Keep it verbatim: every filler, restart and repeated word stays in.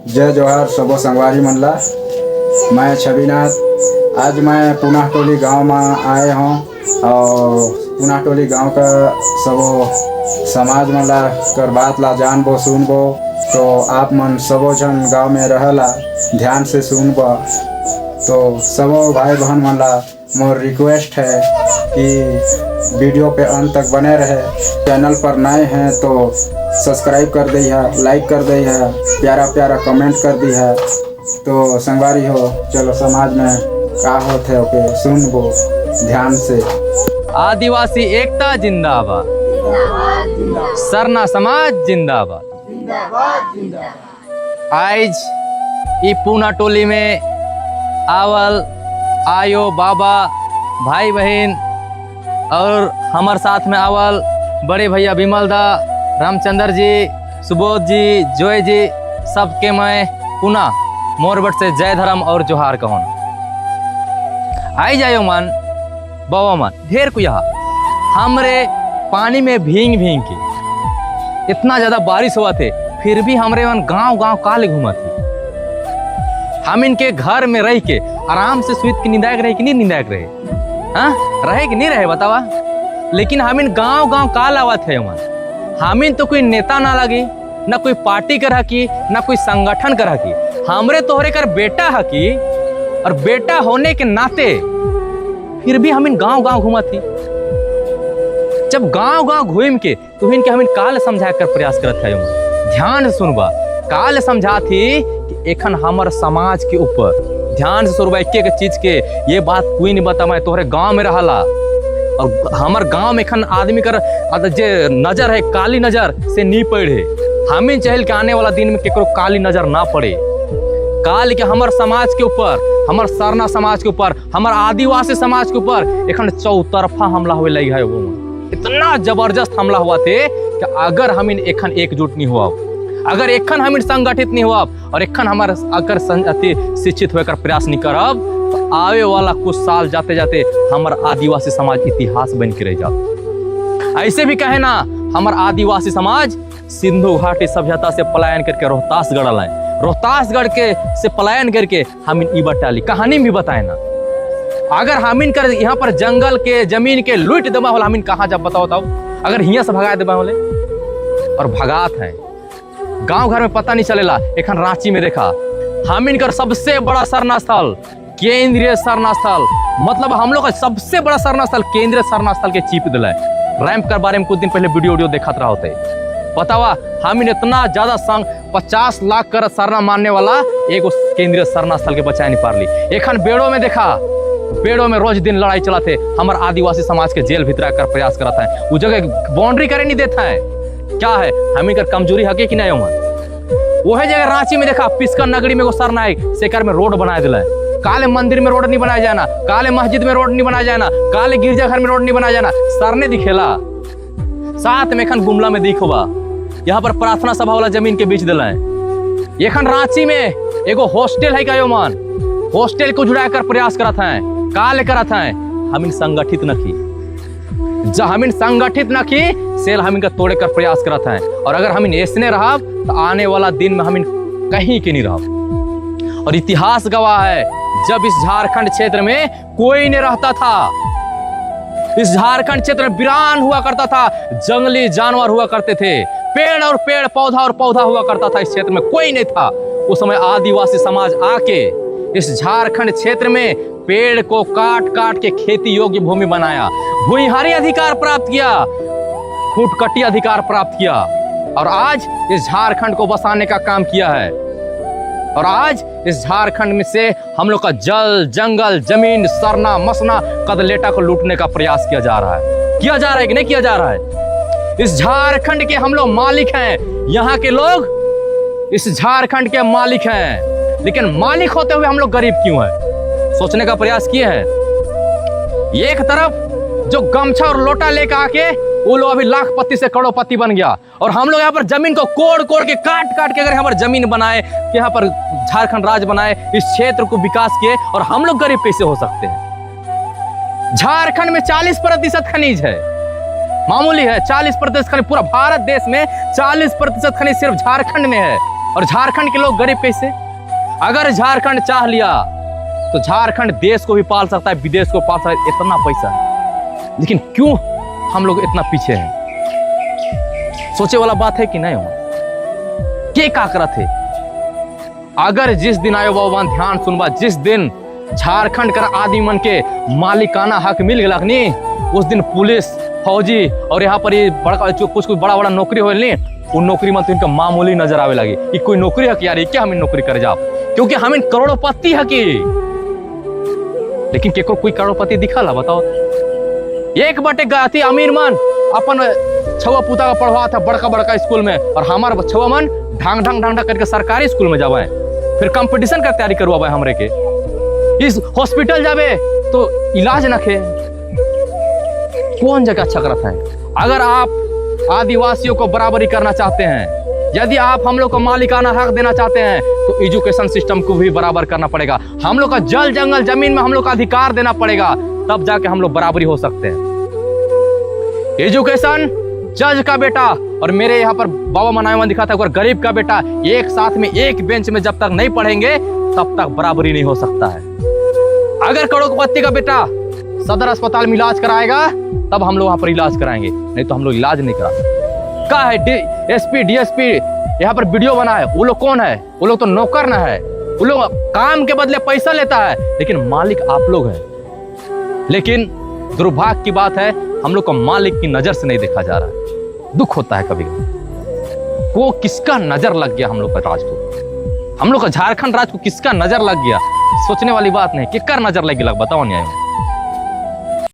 जय जोहार सबो संगवारी मन ला। मैं छविनाथ, आज मैं पुनाटोली गांव में आए हूँ और पुनाटोली गांव का सबो समाज मन ला कर बात ला जानबो सुनबो। तो आप मन सबो झन गांव में रहला, ध्यान से सुनबो। तो सबो भाई बहन मन ला मोर रिक्वेस्ट है कि वीडियो पे अंत तक बने रहे। चैनल पर नए हैं तो सब्सक्राइब कर दइहा, लाइक कर दइहा, प्यारा प्यारा कमेंट कर दइहा। तो संगवारी हो, चलो समाज में का होत है ओके सुनबो ध्यान से। आदिवासी एकता जिंदाबाद, सरना समाज जिंदाबाद। आइज ई पुनाटोली में आवल आयो बाबा, भाई बहन और हमर साथ में आवल बड़े भैया विमल दा, रामचंद्र जी, सुबोध जी, जोय जी, सबके मैं पुनः मोर बट से जय धर्म और जोहार कहूँ। आइज आयो मन, बाबा मन, ढेर कुछ हमरे पानी में भींग भींग के, इतना ज्यादा बारिश होवत हे, फिर भी हमरे मन गांव गांव काले घूमत हे। हम इनके घर में रह के आराम से सुइत के निंदायक रहे कि नहीं निंदायक रहे? हाँ, रहे कि नहीं रहे बतावा? लेकिन हम इन गांव गांव काल आवत हे मन। हम इन तो कोई नेता ना लगे, ना कोई पार्टी कर हकी, ना कोई संगठन कर हकी। हमरे तोहरे कर बेटा हकी, और बेटा होने के नाते फिर भी हम इन गांव गांव घूमत ही। जब गांव गांव घूम के तुहिन के हम इन काल समझाए कर प्रयास करत है, ध्यान से सुनबा, काल समझात ही कि एखन हमर समाज के ऊपर ध्यान से सुनबा, एक एक चीज के, ये बात कोई नहीं बता, मैं तोहरे गांव में रहला और हमर गांव में एखन आदमी कर अद-, जे नजर है काली नजर से नी पड़े। हमें चहल के आने वाला दिन में केकरो काली नजर ना पड़े। काल के हमर समाज के ऊपर, हमर सरना समाज के ऊपर, हमर आदिवासी समाज के ऊपर एखन चौतरफा हमला होवे लगी है। वो इतना जबरदस्त हमला हुआ थे कि अगर हम इन एखन एकजुट नहीं हुआ, अगर एखन हम इन संगठित नहीं हुआ और एखन हमर अगर सं-, अति शिक्षित होकर प्रयास नहीं करब, तो आवे वाला कुछ साल जाते जाते हमर आदिवासी समाज इतिहास बन के रह जात। ऐसे भी कहे ना, हमर आदिवासी समाज सिंधु घाटी सभ्यता से पलायन करके रोहतासगढ़ आए, रोहतासगढ़ के से पलायन करके हम इन इबर टाली कहानी भी बताए ना। अगर हम इन कर यहाँ पर जंगल के जमीन के लूट देबा होला, हम इन कहाँ जब बताओ तब, अगर हियाँ से भगा देबा होले और भगात है, गांव घर में पता नहीं चलेला। एखन रांची में देखा, हम इनकर सबसे बड़ा सरना स्थल, केंद्रीय सरना स्थल, मतलब हम लोग का सबसे बड़ा सरना स्थल, केंद्रीय सरना स्थल के चीप दिला है। रैंप के बारे में कुछ दिन पहले वीडियो वीडियो देखत रहा होते, बतावा, हम इन इतना ज्यादा संग पचास लाख कर सरना मानने वाला एगो केंद्रीय सरना स्थल के बचाए नहीं पारली। एखन बेड़ो में देखा, बेड़ो में रोज दिन लड़ाई चलत है, हमर आदिवासी समाज के जेल भीतर कर प्रयास करत है, उ जगह बाउंड्री करे नहीं देता है। क्या है, हम इनकर कमजोरी हके कि नहीं ओमन? वही जगह रांची में देखा, पिस्कन नगरी में एगो सरना है, सेकर में रोड बनाए दिला है। काले मंदिर में रोड नहीं बनाया जाना, काले मस्जिद में रोड नहीं बनाया जाना, काले गिरजाघर में रोड नहीं बनाया जाना, सरने दिखेला। साथ में एखन गुमला में देखो बा, यहाँ पर प्रार्थना सभा वाला जमीन के बेच दिला है। एखन रांची में एगो हॉस्टल है का यो मान, हॉस्टल को जुड़ा कर प्रयास करत हैं, काले करत हैं, हम इन संगठित न की, जब हम इन संगठित न की, सेल हम इनका तोड़े कर प्रयास करत हैं। और अगर हम इन ऐसने रहब, तो आने वाला दिन में हम इन कहीं के नहीं रहब। और इतिहास गवाह है, जब इस झारखंड क्षेत्र में कोई नहीं रहता था, इस झारखंड क्षेत्र में बिरान हुआ करता था, जंगली जानवर हुआ करते थे, पेड़ और पेड़, पौधा और पौधा हुआ करता था। इस क्षेत्र में कोई नहीं था। उस समय आदिवासी समाज आके इस झारखंड क्षेत्र में पेड़ को काट काट के खेती योग्य भूमि बनाया, भूमिहारी अधिकार प्राप्त किया, खुटकटी अधिकार प्राप्त किया, और आज इस झारखंड को बसाने का काम किया है। और आज इस झारखंड में से हम लोग का जल, जंगल, जमीन, सरना, मसना, कदलेटा को लूटने का प्रयास किया जा रहा है। किया जा रहा है कि नहीं किया जा रहा है? इस झारखंड के हम लोग मालिक हैं, यहाँ के लोग इस झारखंड के मालिक हैं, लेकिन मालिक होते हुए हम लोग गरीब क्यों हैं? सोचने का प्रयास किए हैं? एक तरफ जो गमछा और लोटा लेकर आके वो लोग अभी लाखपति से करोड़पति बन गया, और हम लोग यहाँ पर जमीन को कोड़ कोड़ के, काट काट के अगर यहाँ पर जमीन बनाए, कि यहाँ पर झारखंड राज्य बनाए, इस क्षेत्र को विकास किए, और हम लोग गरीब कैसे हो सकते हैं? झारखंड में चालीस प्रतिशत खनिज है, मामूली है, चालीस प्रतिशत खनिज, पूरा भारत देश में चालीस प्रतिशत खनिज सिर्फ झारखंड में है। और झारखंड के लोग गरीब कैसे? अगर झारखंड चाह लिया तो झारखंड देश को भी पाल सकता है, विदेश को पाल सकता है, इतना पैसा है। लेकिन क्यों हम लोग इतना पीछे हैं? सोचे वाला बात है कि नहीं हो? के का करत है? अगर जिस दिन आयो बाबा ध्यान सुनबा, जिस दिन झारखंड कर आदमी मन के मालिकाना हक मिल गलक नी, उस दिन पुलिस, फौजी और यहाँ पर ये बड़का जो कुछ कुछ बड़ा बड़ा नौकरी होल नी, वो नौकरी मन तो इनका मामूली नजर आवे लगी कि कोई नौकरी है कि यार, ये क्या हम नौकरी करे जाब, क्योंकि हम इन करोड़पति है कि। लेकिन केको कोई करोड़पति दिखा ला बताओ? एक बटे गाती अमीर मन अपन छुआ पुता का पढ़वा था बड़का बड़का स्कूल में, और हमार छुआ मन ढांग ढांग ढांग ढांग करके सरकारी स्कूल में जावे, फिर कंपटीशन का तैयारी करवावे हमरे के। इस हॉस्पिटल जावे तो इलाज नखे। कौन जगह अच्छा करत है? अगर आप आदिवासियों को बराबरी करना चाहते हैं, यदि आप हम लोग को मालिकाना हक देना चाहते हैं, तो एजुकेशन सिस्टम को भी बराबर करना पड़ेगा। हम लोग का जल जंगल जमीन में हम लोग का अधिकार देना पड़ेगा, तब जाके हम लोग बराबरी हो सकते हैं। एजुकेशन, जज का बेटा और मेरे यहाँ पर बाबा मनायवन दिखा था, अगर गरीब का बेटा एक साथ में एक बेंच में जब तक नहीं पढ़ेंगे, तब तक बराबरी नहीं हो सकता है। अगर करोड़पति का बेटा सदर अस्पताल में इलाज कराएगा, तब हम लोग वहाँ पर इलाज कराएंगे, नहीं तो हम लोग इलाज नहीं करा सकते। का है एसपी डीएसपी, यहाँ पर बीडीओ बना है, वो लोग कौन है? वो लोग तो नौकर ना है, वो लोग काम के बदले पैसा लेता है, लेकिन मालिक आप लोग हैं। लेकिन दुर्भाग्य की बात है, हम लोग को मालिक की नजर से नहीं देखा जा रहा है। दुख होता है कभी कभी। वो किसका नजर लग गया हम लोग का राज को, हम लोग का झारखंड राज को किसका नजर लग गया? सोचने वाली बात नहीं, केकर नजर लग गया, बताओ न्याय।